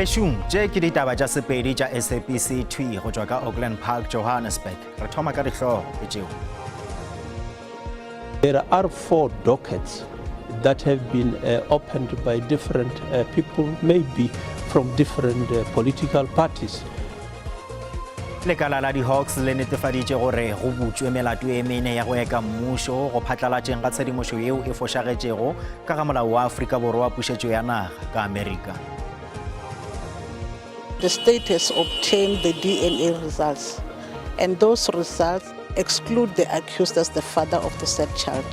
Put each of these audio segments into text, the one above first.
Bešung, tše ke ditaba tša Sepedi tša SABC thwi go tšwa ka Auckland Park, Johannesburg. Re thoma ka dihlogo ke tšeo. There are four dockets that have been opened by different people, maybe from different political parties. Lekala la di-Hawks le netefaditše gore go butšwe melato e mene ya go eka mmušo go phatlalatšeng ga tshedimošo yeo e fošagetšego ka ga molao wa Afrika Borwa wa pušetšo ya naga ka Amerika. The state has obtained the DNA results, and those results exclude the accused as the father of the said child.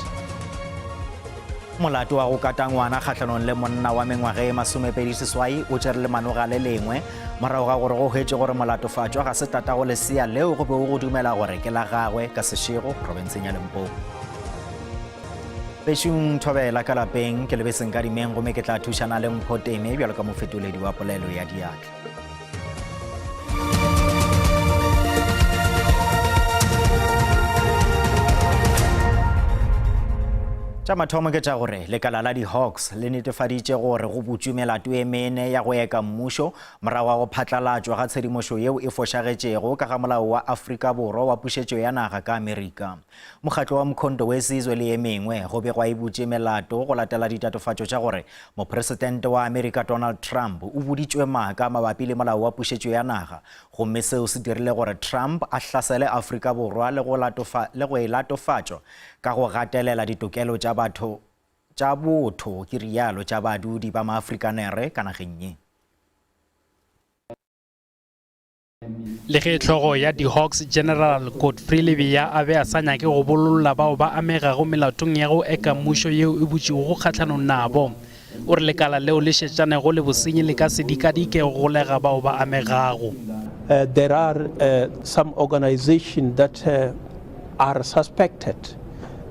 Molato wa go kata ngwana kgahlanong le monna wa mengwaga e 28 o tšere lemanoga le lengwe morago ga gore go hwetše gore molatofatšwa ga se tatago lesea leo go bego go dumela gore ke la gagwe ka Seshego, profenseng ya Limpopo. Bešung thobela ka lapeng ke lebeseng ka dimeng gomme ke tla thušana le Mpho Teme bjalo ka mofetoledi wa polelo ya diatla. Tša mathomo ke tša gore lekala la di-Hawks le netefaditše gore go butšwe melato e mene ya go eka mmušo morago ga go phatlalatšwa ga tshedimošo yeo e fošagetšego ka ga molao wa Afrika Borwa wa pušetšo ya naga ka Amerika. Mokgatlo wa Mkhonto we Sizwe le ye mengwe go begwa e butše melato go latela ditatofatšo tša gore Mopresidente wa Amerika Donald Trump o boditšwe maaka mabapi le molao wa pušetšo ya naga gomme seo se dirile gore Trump a hlasele Afrika Borwa le go le go e latofatšwa ka go gatelela ditokelo tša batho tša botho ke rialo tša badudi ba Maafrikanere ka nageng ye. Le ge hlogo ya di-Hawks General Godfrey Lebeya a be a sa nyake go bololla bao ba amegago melatong ya go eka mmušo yeo e butšwego kgahlanong nabo, o re lekala leo le šetšanego le bosenyi le ka se dikadike go golega bao ba amegago. There are some organizations that are suspected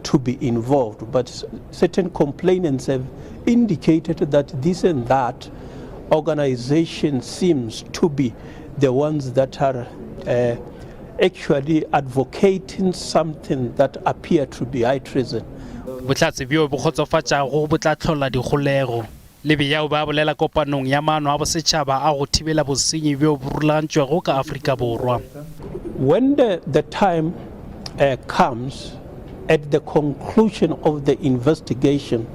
to be involved, but certain complainants have indicated that this and that organization seems to be the ones that are actually advocating something that appear to be high treason. Bohlatse bjo bo kgotsofatšago bo tla hlola dikgolego. Lebeya o be a bolela kopanong ya maano a bosetšhaba a go thibela bosenyi bjo bo rulagantšwego ka Afrika Borwa. When the time comes at the conclusion of the investigation,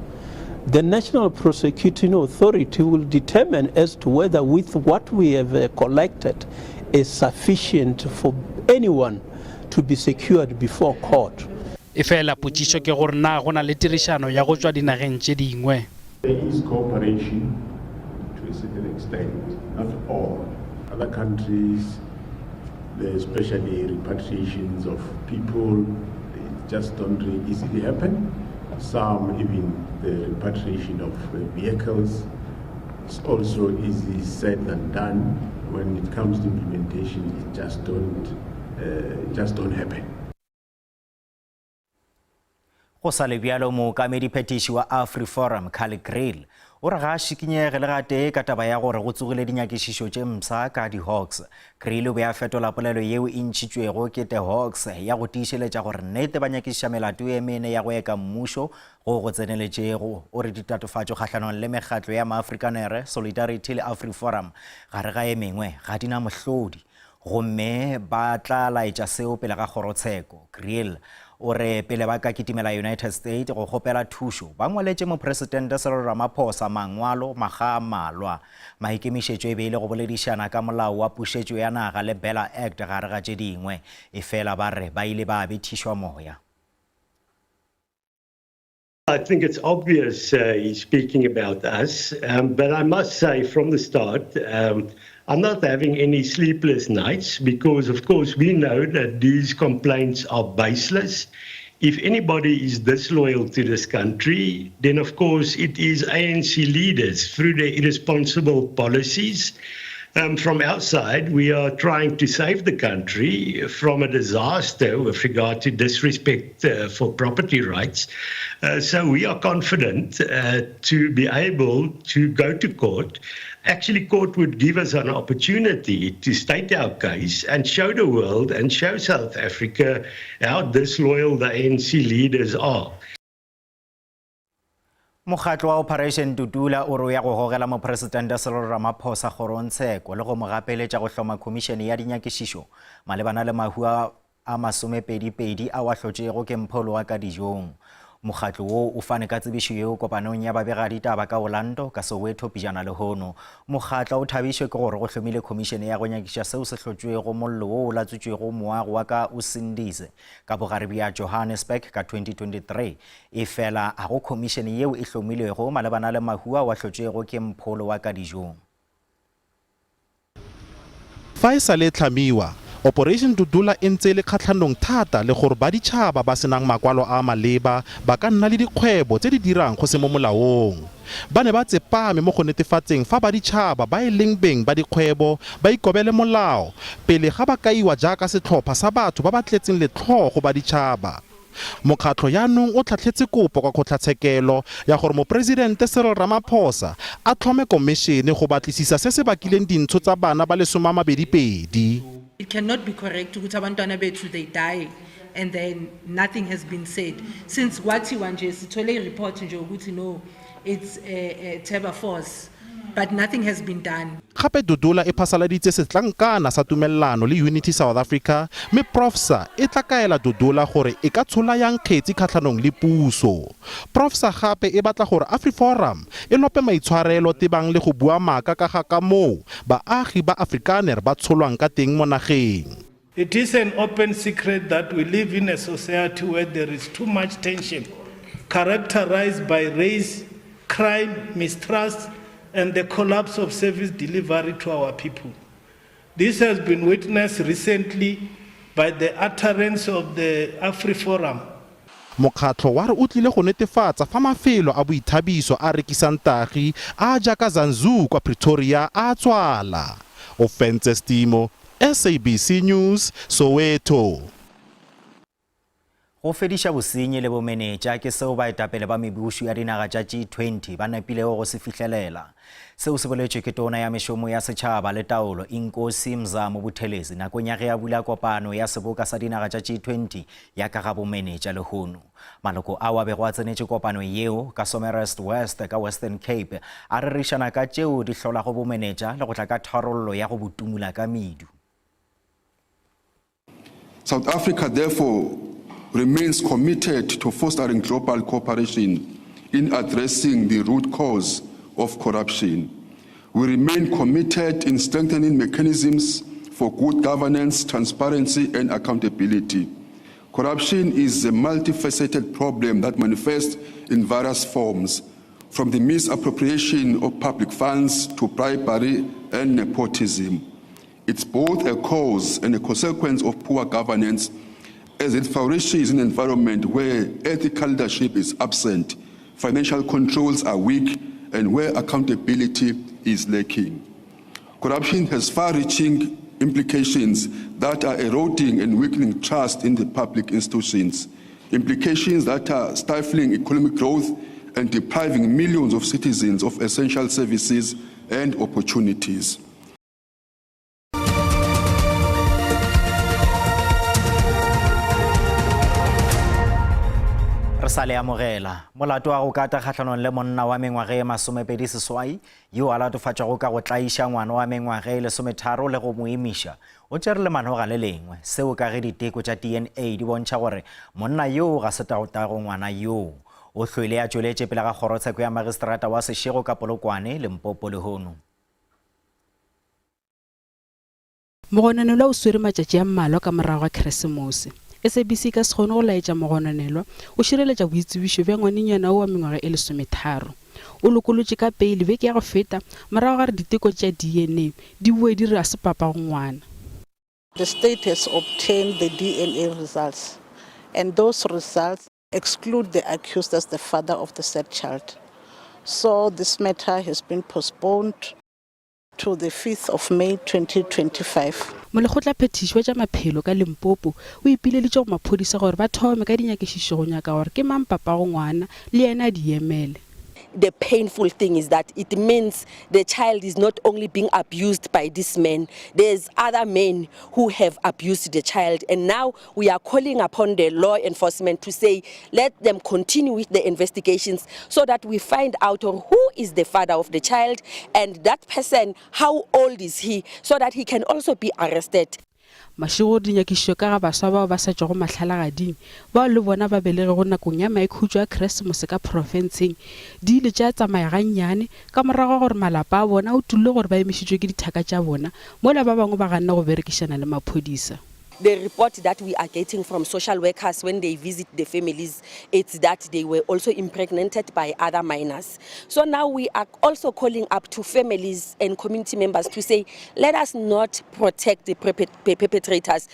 the National Prosecuting Authority will determine as to whether with what we have collected is sufficient for anyone to be secured before court. Efela potšišo ke gore na go na le tirišano ya go tšwa dinageng tše dingwe. There is cooperation to a certain extent, not all. Other countries, especially repatriations of people, they just don't really easily happen. Some, even the repatriation of vehicles, it's also easy said than done. When it comes to implementation, it just don't happen. Go sa le bjalo, mookamedi phetiši wa AfriForum Carly Kriel o re ga a šikinyege le gatee ka taba ya gore go tsogile dinyakišišo tše mpsha ka di-Hawks. Kriel o be a fetola polelo yeo e ntšhitšwego ke The Hawks ya go tiišeletša gore nnete ba nyakišiša melato e mene ya go eka mmušo go go tseneletšego. O re ditatofatšo kgahlanong le mekgatlo ya Maafrikanere, Solidarity le AfriForum gare ga e mengwe ga di na mohlodi gomme ba tla laetša seo pele ga kgorotsheko. Kriel o re pele ba ka kitimela United States go kgopela thušo ba ngwaletše mopresidente Cyril Ramaphosa mangwalo makga a mmalwa. Maikemišetšo e be e le go boledišana ka molao wa pušetšo ya naga le Bela Act gare ga tše dingwe, efela ba re ba ile ba bethišwa moya. I think it's obvious he's speaking about us, but I must say from the start, I'm not having any sleepless nights because, of course, we know that these complaints are baseless. If anybody is disloyal to this country, then, of course, it is ANC leaders through their irresponsible policies. From outside, we are trying to save the country from a disaster with regard to disrespect for property rights. So we are confident to be able to go to court. Actually, court would give us an opportunity to state our case and show the world and show South Africa how disloyal the ANC leaders are. Mokgatlo wa Operation Dudula o re o ya go gogela Mopresidente Cyril Ramaphosa kgorongtsheko le go mo gapeletša go hloma khomišene ya dinyakišišo malebana le mahu a a masomepedi-pedi ao a hlotšwego ke mpholo wa ka dijong. Mokgatlo wo o fane ka tsebišo yeo kopanong ya babegaditaba ka Orlando ka Soweto pejana lehono. Mokgatlo o thabišwe ke gore go hlomile khomišene ya go nyakiša seo se hlotšwego mollo wo o latswitšwego moago wa ka Usindize ka bogare bja Johannesburg ka 2023. Efela ga go khomišene yeo e hlomilwego malebana le mahu ao a hlotšwego ke mpholo wa ka dijong. Fa e sale e tlhamiwa, Operation Dudula e ntse e le kgatlhanong thata le gore baditšhaba ba senang makwalo a a maleba ba ka nna le dikgwebo tse di dirang go se mo molaong. Ba ne ba tsepame mo go netefatseng fa baditšhaba ba e leng beng ba dikgwebo ba ikobele molao pele ga ba kaiwa jaaka setlhopha sa batho ba ba tletseng letlhoo go baditšhaba. Mokgatlho jaanong o tlhatlhetse kopo kwa kgotlatshekelo ya gore Moporesidente Cyril Ramaphosa a tlhome komešene go batlisisa se se bakileng dintsho tsa bana ba le somamabedipedi. It cannot be correct ukuthi abantwana bethu they die and then nothing has been said since kwathiwa nje sithole i-report nje ukuthi no it's a, a Teba force but nothing has been done. Gape Dudula e phasaladitse setlankana sa tumelelano le Unity South Africa mme Profsa e tla kaela Dudula gore e ka tshola yang kgetsi kgatlhanong le puso. Profsa gape e batla gore AfriForum e lope maitshwarelo tebang le go bua maaka ka ga ka moo baagi ba Afrikaner ba tsholwang ka teng mo nageng. It is an open secret that we live in a society where there is too much tension, characterized by race, crime, mistrust, and the collapse of service delivery to our people. This has been witnessed recently by the utterance of the AfriForum Mokgatlho wa re o tlile go netefatsa fa mafelo a boithabiso a rekisang tagi a a jaaka Zanzou kwa Pretoria a tswala. Ofentse Stimo, SABC News, Soweto. Go fediša bosenyi le bomenetša ke seo baetapele ba mebušo ya dinaga tša G20 ba nepilego go se fihlelela. Seo se boletšwe ke Tona ya Mešomo ya Setšhaba le Taolo, Inkosi Mzamo Buthelezi nakong ya ge a bula kopano ya seboka sa dinaga tša G20 ya ka ga bomenetša lehono. Maloko ao a bego a tsenetše kopano yeo ka Somerset West ka Western Cape a rerišana ka tšeo di hlolago bomenetša le go tla ka tharollo ya go bo tumula ka medu. South Africa therefore remains committed to fostering global cooperation in addressing the root cause of corruption. We remain committed in strengthening mechanisms for good governance, transparency and accountability. Corruption is a multifaceted problem that manifests in various forms, from the misappropriation of public funds to bribery and nepotism. It's both a cause and a consequence of poor governance as it flourishes in an environment where ethical leadership is absent, financial controls are weak, and where accountability is lacking. Corruption has far-reaching implications that are eroding and weakening trust in the public institutions, implications that are stifling economic growth and depriving millions of citizens of essential services and opportunities. Re sa le amogela molato wa go kata kgahlanong le monna wa mengwaga e 28 yo a latofatšwago ka go tlaiša ngwana wa mengwaga e 13 le go mo imiša o tšere lemanoga le lengwe seo ka ge diteko tša DNA di bontšha gore monna yoo ga se taotago ngwana yoo o hlwele a tšweletše pele ga kgorotsheko ya magistrata wa Seshego ka Polokwane, Limpopo lehono. Mogononelwa o swere matšatši a mmalwa ka morago ga Keresemose. SABC e ka se kgone go laetša mogononelwa o šireletša boitsebišo bja ngwanenyana wo wa mengwaga e 13. O lokolotšwe ka peile beke ya go feta morago ga re diteko tša DNA di boe di re a se papago ngwana. The state has obtained the DNA results and those results exclude the accused as the father of the said child. So this matter has been postponed to the 5th of May 2025. Molekgotlaphethiši wa tša maphelo ka Limpopo o ipileditše go maphodisa gore ba thome ka dinyakišišo go nyaka gore ke mang papago ngwana le yena a di emele. the painful thing is that it means the child is not only being abused by this man, there's other men who have abused the child. And now we are calling upon the law enforcement to say, let them continue with the investigations so that we find out who is the father of the child and that person, how old is he, so that he can also be arrested. Mašego o re dinyakišišo ka ga baswa bao ba sa tšwago mahlalagading bao le bona ba belegego nakong ya maikhutšo a Keresemose ka profenseng di ile tša tsamaya gannyane ka morago ga gore malapa a bona a utolle gore ba emišitšwe ke dithaka tša bona mola ba bangwe ba ganne go berekišana le maphodisa. The report that we are getting from social workers when they visit the families, it's that they were also impregnated by other minors. So now we are also calling up to families and community members to say, let us not protect the perpetrators.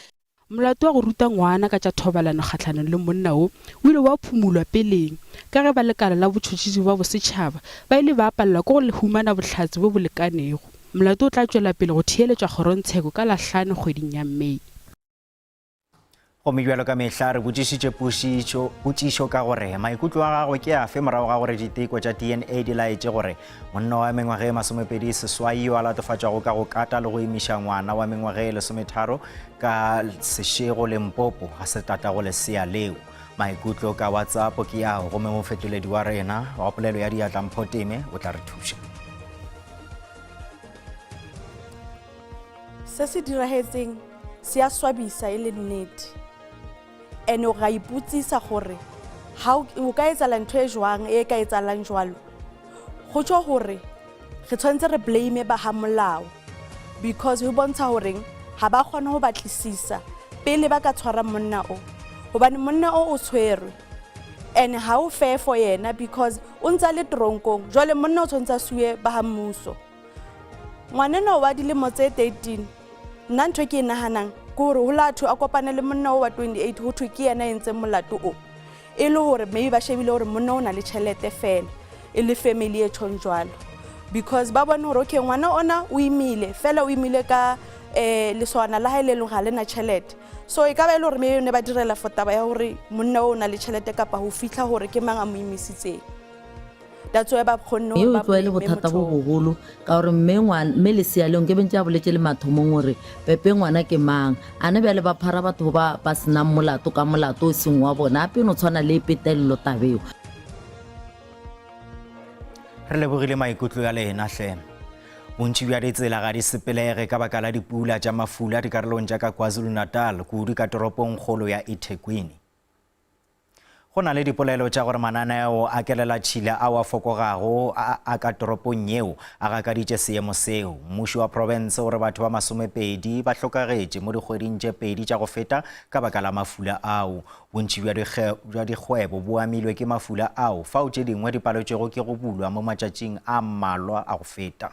Molato wa go ruta ngwana ka tša thobalano kgahlanong le monna wo o ile wa phumulwa peleng ka ge ba lekala la botšhotšhisi bja bosetšhaba ba ile ba palelwa ke go humana bohlatse bjo bo lekanego. Molato o tla tšwela pele go theeletšwa kgorongtsheko ka Lahlano kgweding ya May. Gomme bjalo ka mehla re botšišitše potšišo ka gore maikutlo a gagwe ke afe morago ga gore diteko tša DNA di laetše gore monna wa mengwaga e 28 yo a latofatšwago ka go kata le go imiša ngwana wa mengwaga e 13 ka Seshego Limpopo ga se tatago lesea leo. Maikutlo ka WhatsApp ke ao gomme mofetoledi wa rena wa polelo ya diatla Mpho Teme o tla re thuša. Se se diragetseng se a swabisa e le nnete and o ga ipotsisa gore ha o ka etsala ntho e jwang e ka etsalang jwalo. Go tsho gore re tshwanetse re blame ba ha molao because ho bontsha horeng ha ba kgone ho batlisisa pele ba ka tshwara monna o, hobane monna o o tshwerwe and ha o fair for yena because o ntsa le tronkong. Jwale monna o tshwanetse a suwe ba ha mmuso. Ngwaneno wa dilemo tse 13, nna ntho e ke e nahanang ke hore ho latho a kopane le monna o wa 28 ho thwe ke yena entseng molato o, e le hore maybe ba shebile hore monna o na le tjhelete fela e le family e tjhong jwalo, because ba bone hore okay ngwana ona o imile fela, o imile ka leswana la hae le leng ga lena tjhelete. So e ka ba e le hore maybe ne ba direla for taba ya hore monna o na le tjhelete kapa ho fihla hore ke mang a mo imisitseng. That's why ba kgonne hore ba tlwaele bothata bo bogolo ka gore mme lesea leo nke bentse a boletse le mathomong gore pepe ngwana ke mang ane bjale ba phara batho ba ba senang molato ka molato o seng wa bona ape no tshwana le petelelo tabeo. Re lebogile maikutlo ya lena hle. Bontši bja ditsela ga di sepelege ka baka la dipula tša mafula dikarolong tša ka KwaZulu-Natal, kudu ka toropong kgolo ya eThekwini. Go na le dipolelo tša gore mananeo a kelelatšhila ao a fokogago a ka toropong yeo a gakaditše seemo seo. Mmušo wa profense o re batho ba 20 ba hlokagetše mo dikgweding tše 2 tša go feta ka baka la mafula ao. Bontši bja dikgwebo bo amilwe ke mafula ao, fao tše dingwe di paletšwego ke go bulwa mo matšatšing a mmalwa a go feta.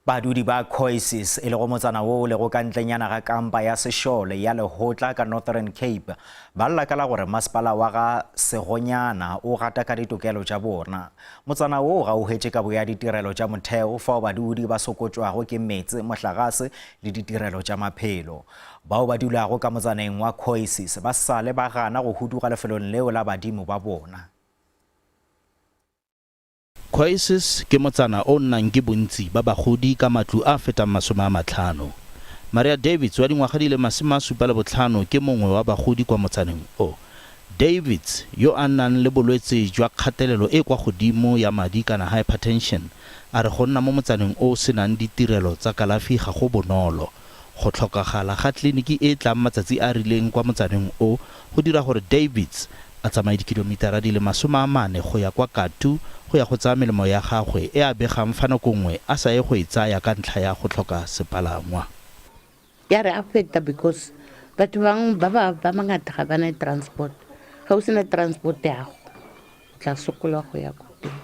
Badudi ba Khoisis, e lego motsana wo o lego ka ntlenyana ga kampa ya sešole ya Lehotla ka Northern Cape, ba lla ka la gore masepala wa ga Segonyana o gata ka ditokelo tša bona. Motsana wo ga o hwetše kabo ya ditirelo tša motheo fao badudi ba sokotšwago ke meetse, mohlagase le ditirelo tša maphelo. Bao ba dulago ka motsaneng wa Khoisis ba sale ba gana go huduga lefelong leo la badimo ba bona. Khoisis ke motsana o nnang ke bontsi ba bagodi ka matlu a fetang 50. Maria Davids wa dingwaga di le 75 ke mongwe wa bagodi kwa motsaneng o. Davids yo a nnang le bolwetse jwa kgatelelo e kwa godimo ya madi kana hypertension a re go nna mo motsaneng o senang ditirelo tsa kalafi ga go bonolo. Go tlhokagala ga tleliniki e tlang matsatsi a rileng kwa motsaneng o go dira gore Davids a tsamaye dikilomitara di le 40 go ya kwa Kathu go ya go tsaya melemo ya gagwe e a begang fa nako nngwe a sa ye go e tsaya ka ntlha ya go tlhoka sepalangwa. Ya re affecta because batho bangwe ba ba ba mangata ga bana transport. Ga o sena transport ya go tla sokola go ya ko teng.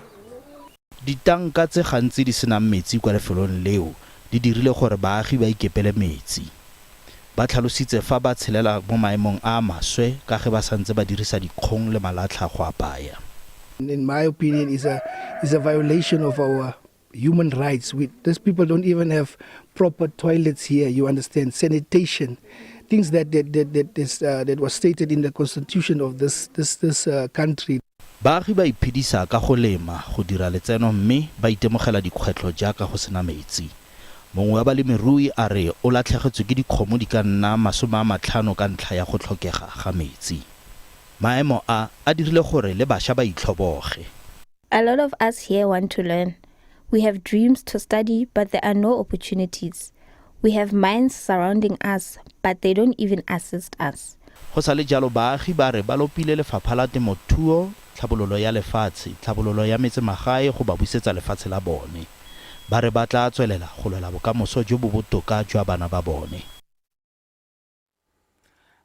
Ditanka tse gantsi di senang metsi kwa lefelong leo di dirile gore baagi ba ikepele metsi. Ba tlhalositse fa ba tshelela mo maemong a maswe ka ge ba santse ba dirisa dikgong le malatlha go apaya. In my opinion, is a violation of our human rights. These people don't even have proper toilets here, you understand, sanitation. things that that that that is uh, that was stated in the constitution of this this this uh, country. Baagi ba iphedisa ka go lema go dira letseno mme ba itemogela dikgwetlho jaaka go sena metsi. Mongwe wa balemirui a re o latlhegetswe ke dikgomo di ka nna 50 ka ntlha ya go tlhokega ga metsi. Maemo a, a dirile gore le basha ba itlhoboge. A lot of us here want to learn. We have dreams to study, but there are no opportunities. We have mines surrounding us, but they don't even assist us. Go sa le jalo baagi ba re ba lopile lefapha la temothuo, tlhabololo ya lefatshe, tlhabololo ya metsemagae go ba busetsa lefatshe la bone. Ba re ba tla tswelela go lwela bokamoso jo bo botoka jwa bana ba bone.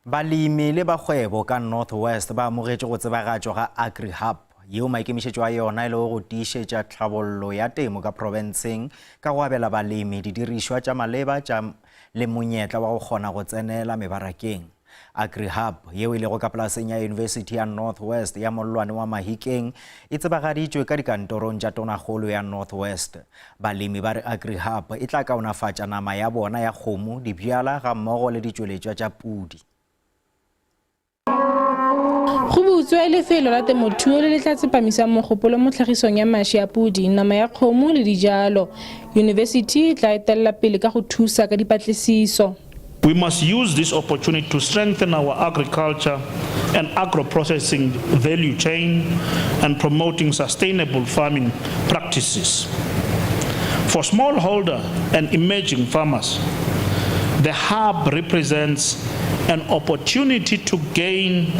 Balemi le bakgwebo ka North West ba amogetše go tsebagatšwa ga AgriHub yeo maikemišetšo a yona e lego go tiišetša tlhabollo ya temo ka profenseng ka go abela balemi didirišwa tša maleba tša le monyetla wa go kgona go tsenela mebarakeng. AgriHub, yeo e lego ka polaseng ya Yunibesithi ya North West ya mollwane wa Mahikeng, e tsebagaditšwe ka dikantorong tša Tonakgolo ya North West. Balemi ba re AgriHub e tla kaonafatša nama ya bona ya kgomo, dibjala gammogo le ditšweletšwa tša pudi. Go butswe lefelo la temothuo le le tla tsepamisang mogopolo mo tlhagisong ya maši a pudi, nama ya kgomo le dijalo. Yunibesithi e tla etelela pele ka go thusa ka dipatlisiso. We must use this opportunity to strengthen our agriculture and agro-processing value chain and promoting sustainable farming practices. For smallholder and emerging farmers, the hub represents an opportunity to gain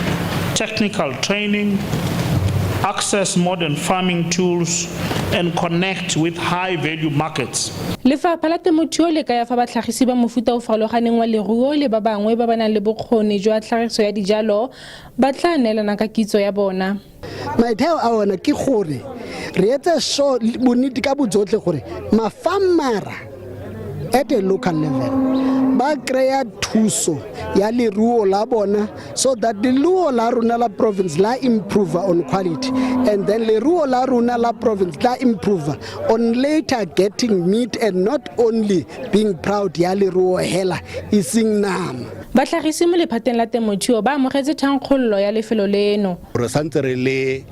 technical training, access modern farming tools, and connect with high-value markets. Lefapha la temothuo le kaya fa batlhagisi ba mofuta o farologaneng wa leruo le ba bangwe ba ba nang le bokgoni jwa tlhagiso ya dijalo ba tla neelana ka kitso ya bona. Maitheo a ona ke gore re etse sure bonnete ka bojotlhe gore mafarmara at a local level ba kry-a thuso ya leruo la bona so that leruo la rona la province la improve on quality and then leruo la rona la province la improve on later getting meat and not only being proud ya leruo hela e seng nama. Batlhagisi mo lephateng la temothuo ba amogetse thankgololo ya lefelo leno. Re santse re le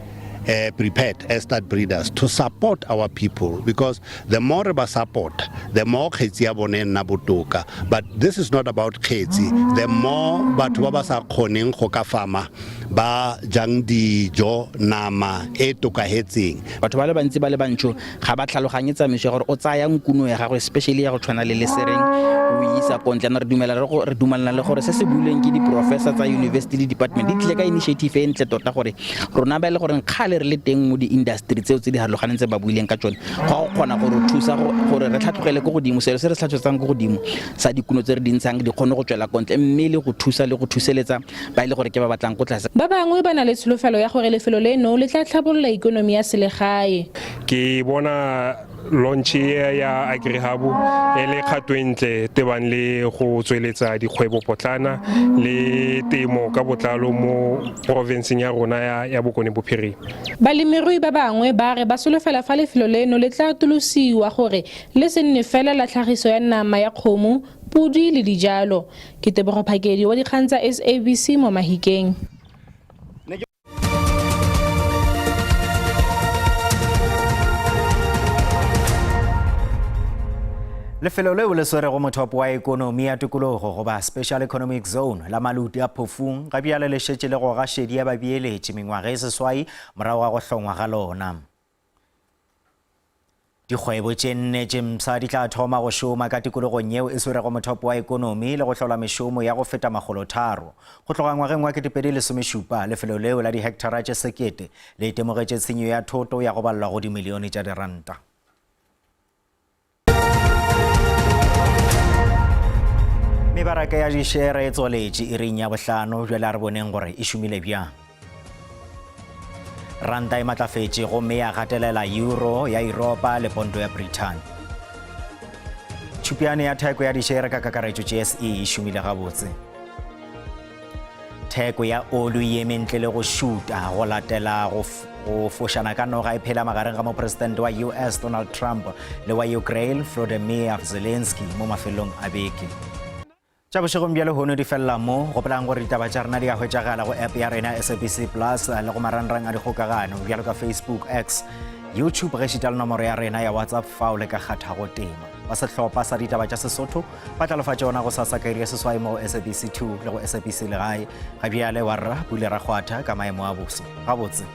prepared as stud breeders to support our people because the more re ba support, the more kgetsi ya bone e nna botoka. But this is not about kgetsi. The more batho ba ba sa kgoneng go ka fama ba jang dijo, nama e tokahetseng. Batho ba le bantsi ba le bantsho ga ba tlhaloganye tsamaiso ya gore o tsaya nkuno ya gago especially ya go tshwana le lesereng o e isa ko ntle. Re dumela re dumalana le gore se se builweng ke di-professor tsa university le department di tlile ka initiative e ntle tota gore rona ba e le goreng kgale re le teng mo di-industry tseo tse di harologaneng tse ba buileng ka tsone go go kgona go re thusa gore re tlhatlogele ko godimo selo se re tlhatlhotsang ko godimo sa dikuno tse re di ntshang di kgone go tswela kontle mme le go thusa le go thuseletsa ba e le gore ke ba batlang ko tlase. Ba bangwe ba na le tsholofelo ya gore lefelo leno le tla tlhabolola ikonomi ya selegae. Ke bona launch e ya AgriHub e le kgato e ntle tebang le go tsweletsa dikgwebo potlana le temo ka botlalo mo porofenseng ya rona ya Bokone Bophirima. Balemirui ba bangwe ba re ba solofela fa lefelo leno le tla atolosiwa gore le se nne fela la tlhagiso ya nama ya kgomo, podi le dijalo. Ke Tebogo Phakedi wa dikgang tsa SABC mo Mahikeng. Lefelo leo le swerego mothopo wa ekonomi ya tikologo goba Special Economic Zone la Maluti a Phofung ga bjale le šetše le goga šedi ya babeeletši mengwaga e seswai morago ga go hlongwa ga lona. Dikgwebo tše nne tše mpsha di tla thoma go šoma ka tikologong yeo e swerego mothopo wa ekonomi le go hlola mešomo ya go feta makgolotharo. Go tloga ngwageng wa 2017, lefelo leo la dihektara tše sekete le itemogetše tshenyo ya thoto ya go balelwa go dimilione tša diranta. Mebaraka ya dišere e tswaletše iring ya bohlano, bjale a re boneng gore e šomile bjang. Ranta e matlafetše gomme ya gatelela euro ya Yuropa le ponto ya Britain. Tšhupiane ya theko ya dišere ka kakaretšo JSE e šomile gabotse. Theko ya oli e eme ntle le go šuta go latela go fošana ka noga e phela magareng ga mopresidente wa US Donald Trump le wa Ukraine Volodymyr Zelensky mo mafelong a beke. Tša bošegong bja lehono di felela mo. Gopolang gore ditaba tša rena di a hwetšagala go app ya rena SABC Plus le go marangrang a dikgokagano bjalo ka Facebook, X, YouTube gešita le nomoro ya rena ya WhatsApp fao le ka kgathago tema. Ba sehlopha sa ditaba tša Sesotho ba tla lefa tšona go sasa ka iri ya seswai mo go SABC 2 le go SABC Legae. Ga bjale wa rra Pule Rakgwatha ka maemo a boso. Gabotse.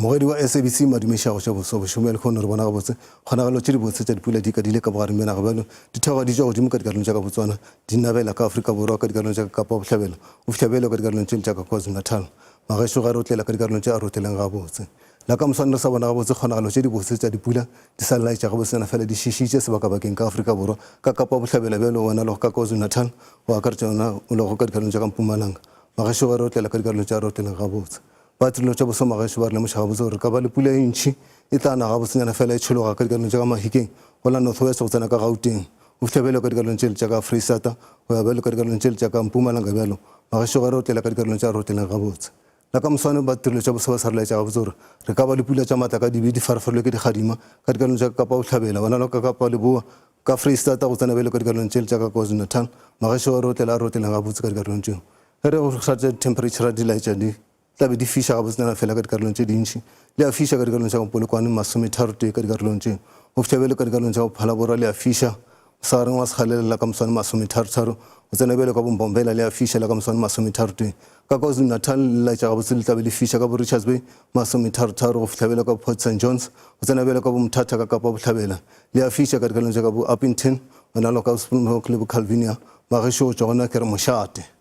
Mmogedi wa SABC Madume Šago tša boso bošego bja lehono re bona gabotse kgonagalo tše dibotse tša dipula di kadile ka bogareng bja naga bjalo di theoga di tšwa godimo ka dikarolong tša ka Botswana di nabela ka Afrika Borwa ka dikarolong tša ka Kapa Bohlabela go fihla bjalo ka dikarolong tše tša ka KwaZulu-Natal. Magešo ga re otlela ka dikarolong tše a re otleleng gabotse. La ka moswane re sa bona gabotse kgonagalo tše dibotse tša dipula di sa laetša gabotsana fela di šišitše sebakabakeng ka Afrika Borwa ka Kapa Bohlabela bjalo wena lego ka KwaZulu-Natal go akaretša wena o lego ka dikarolong tša ka Mpumalanga. Magešo ga re otlela ka dikarolong tše a re otleleng gabotse. Ba tirelo tša boso magešo ba re lemoša gabotse gore re ka ba le pula e ntši e tla na gabotsenyana fela e tšhologa ka dikarolong tša ka Mahikeng go la North West go tsena ka Gauteng go fihla bjalo ka dikarolong tšele tša ka Freistata go ya bjalo ka dikarolong tšele tša ka Mpumalanga bjalo magešo ge re otlela ka dikarolong tša re otleleng gabotse. La ka moswane ba tirelo tša boso ba sa re laetša gabotse gore re ka ba le pula tša maatla ka dibe di farafarilwe ke dikgadima ka dikarolong tša ka Kapa Bohlabela gona le ka Kapa Leboa ka Freistata go tsena bjalo ka dikarolong tšele tša ka KwaZulu-Natal magešo ge re otlela a re otleleng gabotse ka dikarolong tšeo. Ge re go tša dithemphereitšhara di laetša di tla be di fiša gabotsenyana fela ka dikarolong tše dintši. Le a fiša ka dikarolong tša go Polokwane, masometharotee ka dikarolong tše. Go fihla bjale ka dikarolong tša go Phalaborwa le a fiša. Mosegareng wa Sekgalela la ka moswane masometharotharo. Go tsena bjale ka bo Mbombela le a fiša la ka moswane masometharotee. Ka KwaZulu-Natal le laetša gabotse le tla be le fiša ka bo Richards Bay masometharotharo go fihla bjale ka bo Port St Johns. Go tsena bjale ka bo Mthatha ka Kapa Bohlabela le a fiša ka dikarolong tša ka bo Upington, gona le ka bo Springbok le bo Calvinia. Magešo go tšwa gona ke re mošate.